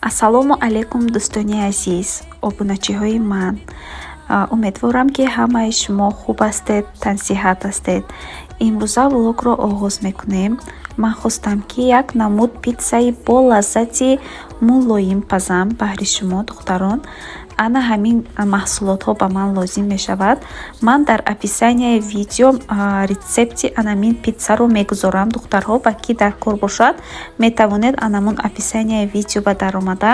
Ассалому алайкум, дӯстони азиз, обуначиҳои ман. Умедворам, ки ҳамаи шумо хуб ҳастед, тансиҳат ҳастед. Имрӯза влогро оғоз мекунем. Ман хостам, ки як намуд питсаи бо лаззати мулоим пазам баҳри шумо, духтарон. Ана ҳамин маҳсулотҳо ба ман лозим мешавад. Ман дар описанияи видео рецепти анамин питсаро мегузорам, духтарҳо. Ба ки дар кор бошад, метавонед анамун описанияи видео ба даромада,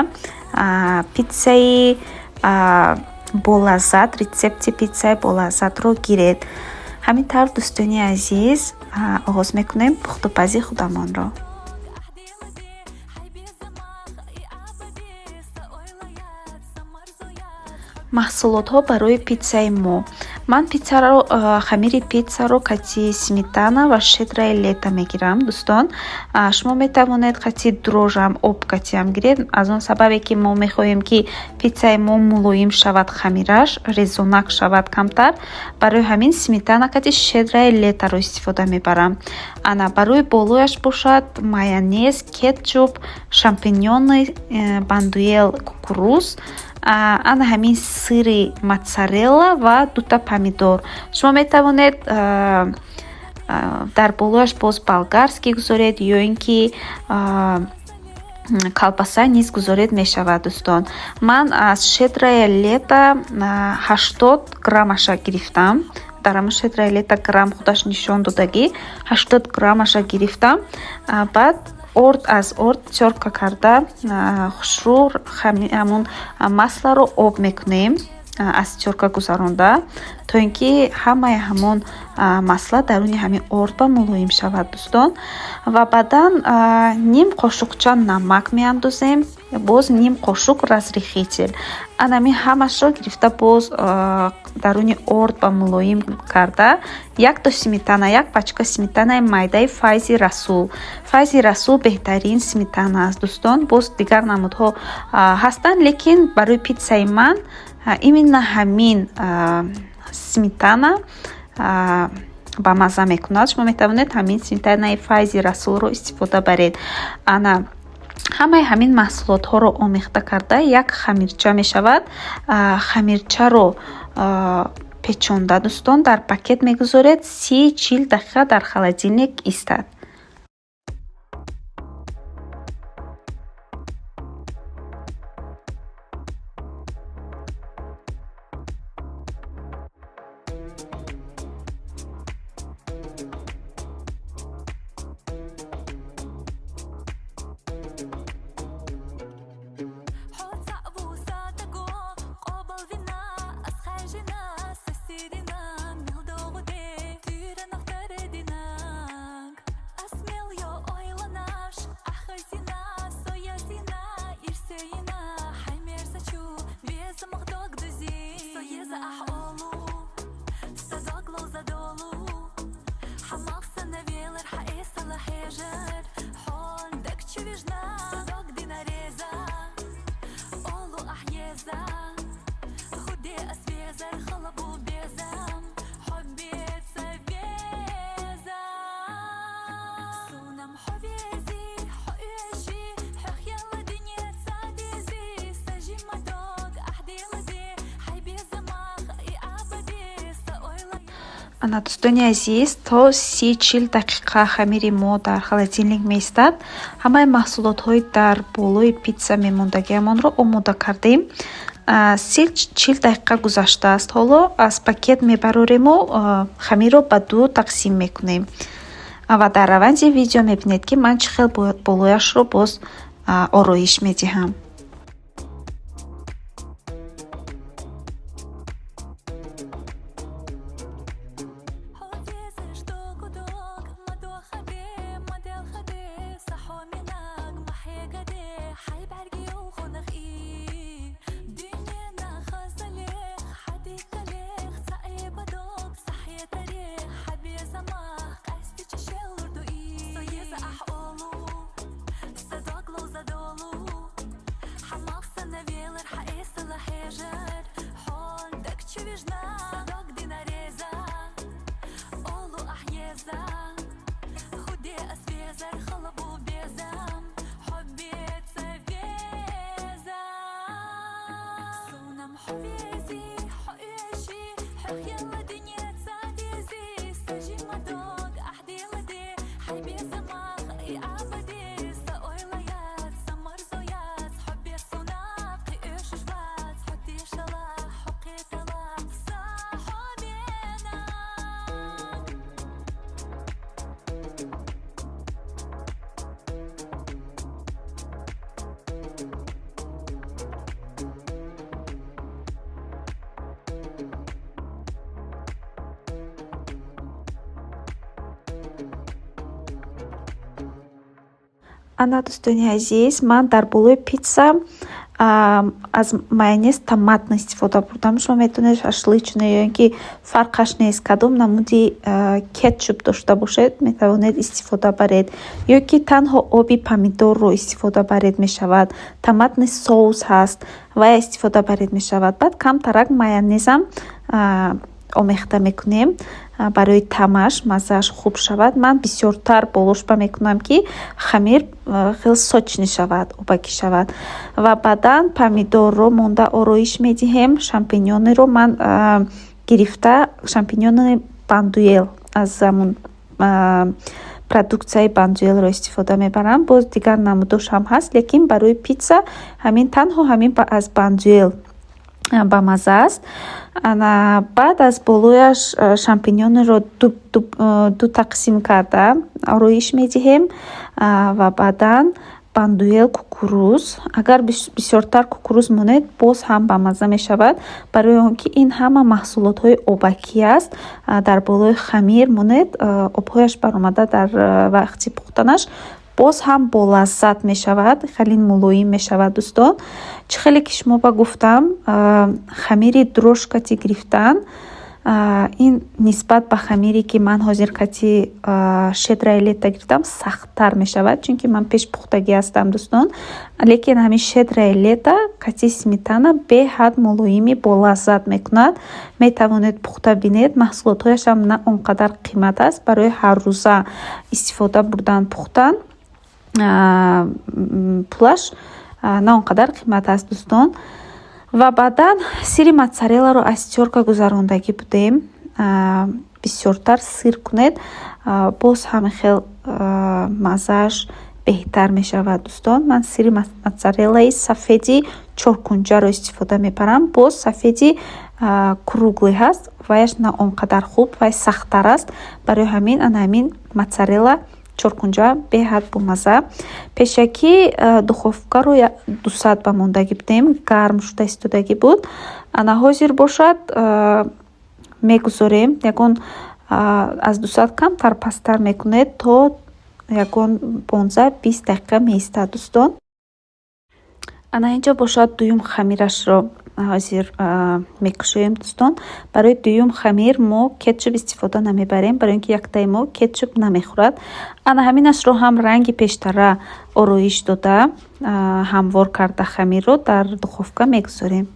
питсаи болаззат, рецепти питсаи болаззатро гиред. Ҳамин тавр, дӯстони азиз, оғоз мекунем пухтупази худамонро. Маҳсулотҳо барои питсаи мо. Ман питсаро, хамири питсаро кати сметана ва щедрое лето мегирам, дӯстон. Шумо метавонед кати дрожжам, об катиам гиред. Аз он сабабе, ки мо мехоҳем, ки питсаи мо мулоим шавад, хамираш резонак шавад камтар, барои ҳамин сметана кати щедрое леторо истифода мебарам. Ана барои болояш бошад майонез, кетчуп, шампиньоны, бандуэл, кукуруз, ана ҳамин сыри моцарелла ва дута помидор. Шумо метавонед дар болояш боз болгарский гузоред ё ин ки колбаса низ гузоред мешавад, дӯстон. Ман аз щедрое лето 80 граммаша гирифтам. Дар ҳамон щедрое лето грамм худаш нишон додагӣ, 80 граммаша гирифтам. Баъд орд аз орд тёрка карда, хушрӯ ҳамун масларо об мекунем, аз тёрка гузаронда, то ин ки ҳамаи ҳамон масла даруни ҳамин орд ба мулоим шавад, дӯстон. Ва баъдан ним қошуқча намак меандозем, боз ним қошуқ разрыхлитель. Анамин ҳамашро гирифта, боз даруни орд ба мулоим карда, якто сметана, як пачка сметанаи майдаи Файзи Расул. Файзи Расул беҳтарин сметана аст, дӯстон. Боз дигар намудҳо ҳастанд, лекин барои питсаи ман именно ҳамин сметана ба мазза мекунад. Шумо метавонед ҳамин сметанаи Файзи Расулро истифода баред. Ана ҳамаи ҳамин маҳсулотҳоро омехта карда, як хамирча мешавад. Хамирчаро печонда, дӯстон, дар пакет мегузоред, 30-40 дақиқа дар холодильник истад. Ана, дӯстони азиз, то 30-40 дақиқа хамири мо дар холодильник меистад. Ҳамаи маҳсулотҳои дар болои питса мемондагиамонро омода кардем. 30-40 дақиқа гузаштааст. Ҳоло аз пакет мебарорему хамирро ба ду тақсим мекунем ва дар раванди видео мебинед, ки ман чӣ хел болояшро боз ороиш медиҳам. Ана, дӯстони азиз, ман дар болои питса аз майонез томатный истифода бурдам. Шумо метавонед шашлычный ё ин ки фарқаш нест, кадом намуди кетчуп дошта бошед, метавонед истифода баред, ё ки танҳо оби помидорро истифода баред мешавад. Томатный соус ҳаст, вая истифода баред мешавад. Баъд камтарак майонезам омехта мекунем барои таъмаш, маззааш хуб шавад. Ман бисёртар болошба мекунам, ки хамир хеле сочный шавад, обакӣ шавад. Ва баъдан помидорро монда ороиш медиҳем. Шампиньонеро ман гирифта, шампиньони Бондюэль, аз ҳамун продуксияи Бондюэльро истифода мебарам. Боз дигар намудош ҳам ҳаст, лекин барои питса ҳамин, танҳо ҳамин аз Бондюэль бамазза аст. Ана, баъд аз болояш шампиньонеро ду тақсим карда ороиш медиҳем ва баъдан Бондюэль кукуруз. Агар бисёртар кукуруз монед, боз ҳам бамазза мешавад, барои он ки ин ҳама маҳсулотҳои обакӣ аст. Дар болои хамир монед, обҳояш баромада, дар вақти пухтанаш боз ҳам болаззат мешавад, хеле мулоим мешавад. Дӯстон, чӣ хеле ки шумо ба гуфтам, хамири дрожж кати гирифтан, ин нисбат ба хамире, ки ман ҳозир кати «Щедрое лето» гирифтам, сахттар мешавад, чунки ман пешпухтагӣ ҳастам, дӯстон. Лекин ҳамин «Щедрое лето» кати сметана беҳад мулоими болаззат мекунад. Метавонед пухта бинед. Маҳсулотҳояшам на он қадар қимат аст, барои ҳаррӯза истифода бурдан, пухтан пулаш на он қадар қимат аст, дӯстон. Ва баъдан сири моцарелларо аз тёрка гузарондагӣ будем. Бисёртар сир кунед, боз ҳам хел маззааш беҳтар мешавад. Дӯстон, ман сири моцареллаи сафеди чоркунҷаро истифода мебарам. Боз сафеди круглый ҳаст, ваяш на он қадар хуб, вай сахттар аст. Барои ҳамин ана ҳамин моцарелла чоркунҷа беҳад бомазза. Пешакӣ духовкаро 200 ба мондагӣ будем, гарм шуда истодагӣ буд. Ана, ҳозир бошад, мегузорем, ягон аз 200 камтар пасттар мекунед, то ягон 15-20 дақиқа меистад, дӯстон. Ана, инҷо бошад, дуюм хамирашро ҳозир мекушоем, дӯстон. Барои дуюм хамир мо кетчуп истифода намебарем, барои ин ки яктаи мо кетчуп намехӯрад. Ана, ҳаминашро ҳам ранги пештара ороиш дода, ҳамвор карда, хамирро дар духовка мегузорем.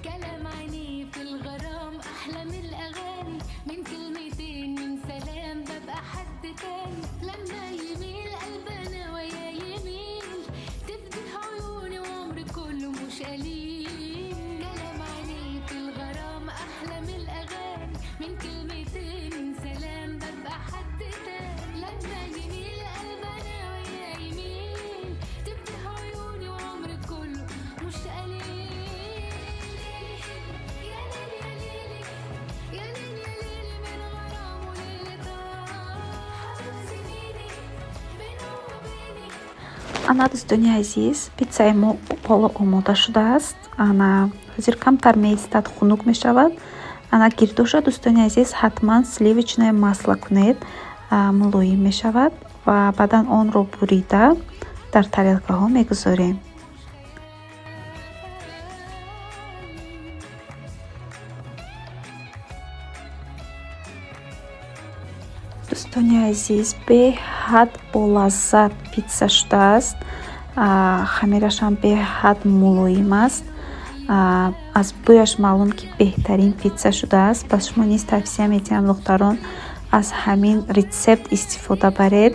كلام عينيه في الغرام احلى من الاغاني، من كلمتين من سلام ببقى حد تاني. لما يميل قلبنا ويا يميل تفدي عيوني وعمري كله مش قليل. كلام عينيه في الغرام احلى من الاغاني، من كلمتين من سلام ببقى حد تاني. لما يميل قلبنا ويا يميل تفدي عيوني وعمري كله مش قليل. يا ليل يا ليلي يا ليل يا ليلي من غرام وليلة حبيب سنيني بينه وبيني. Ана, дӯстони азиз, питсаи мо ҳоло омода шудааст. Ана, ҳозир камтар меистад, хунук мешавад. Ана, гирдоша, дӯстони азиз, ҳатман сливочное масло кунед, мулоим мешавад. Ва баъдан онро бурида дар тарелкаҳо мегузорем. Дӯстони азиз, беҳад болаззат питса шудааст, хамирашам беҳад мулоим аст. Аз бӯяш маълум, ки беҳтарин питса шудааст. Ба шумо низ тавсия медиҳам, духтарон, аз ҳамин рецепт истифода баред,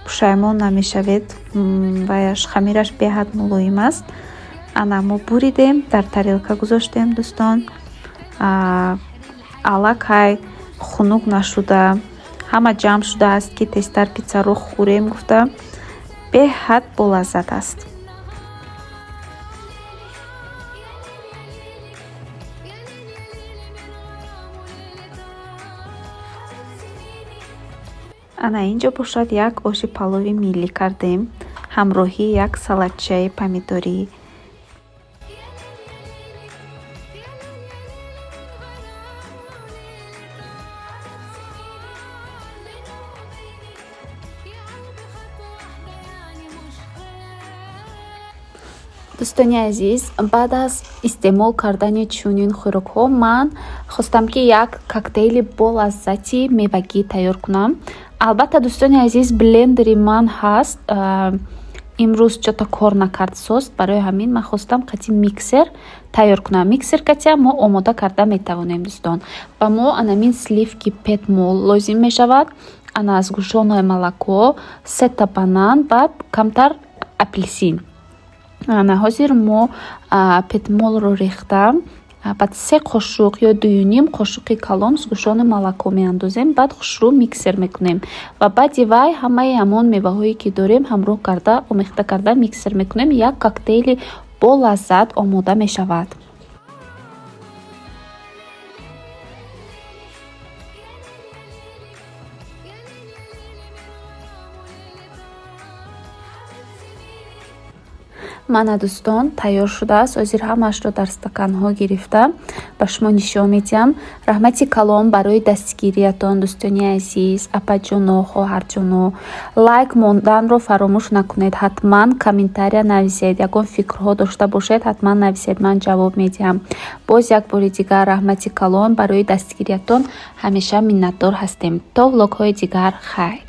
пушаймон намешавед. Ваяш хамираш беҳад мулоим аст. Ана, мо буридем, дар тарелка гузоштем, дӯстон. Аллакай хунук нашуда, ҳама ҷамъ шудааст, ки тезтар питсаро хӯрем гуфта. Беҳад болаззат аст. Ана, инҷо бошад, як оши палови миллӣ кардем ҳамроҳи як салатчаи помидорӣ. Дӯстони азиз, баъд аз истеъмол кардани чунин хӯрокҳо ман хостам, ки як коктейли болаззати мевагӣ тайёр кунам. Албатта, дӯстони азиз, блендери ман ҳаст, имрӯз чё-то кор накард сост. Барои ҳамин ман хостам қати миксер тайёр кунам. Миксер катиам мо омода карда метавонем, дӯстон. Ба мо анамин сливки Петмол лозим мешавад, ана, сгущённое молоко, сета банан, баъд камтар апелсин. Ана, ҳозир мо Петмолро рехта, баъд 3 қошуқ ё 2,5 қошуқи калон сгущённое молоко меандозем, баъд хушрӯ миксер мекунем ва баъди вай ҳамаи ҳамон меваҳое, ки дорем, ҳамроҳ карда, омехта карда миксер мекунем. Як коктейли болаззат омода мешавад. Мана, дӯстон, тайёр шудааст. Ҳозир ҳамаашро дар стаканҳо гирифта ба шумо нишон медиҳам. Раҳмати калон барои дастгириятон, дӯстони азиз, апаҷоно, хоҳарҷоно. Лайк монданро фаромӯш накунед, ҳатман комментария нависед. Ягон фикрҳо дошта бошед, ҳатман нависед, ман ҷавоб медиҳам. Боз як бори дигар раҳмати калон барои дастгириятон, ҳамеша миннатдор ҳастем. То влогҳои дигар, хайр.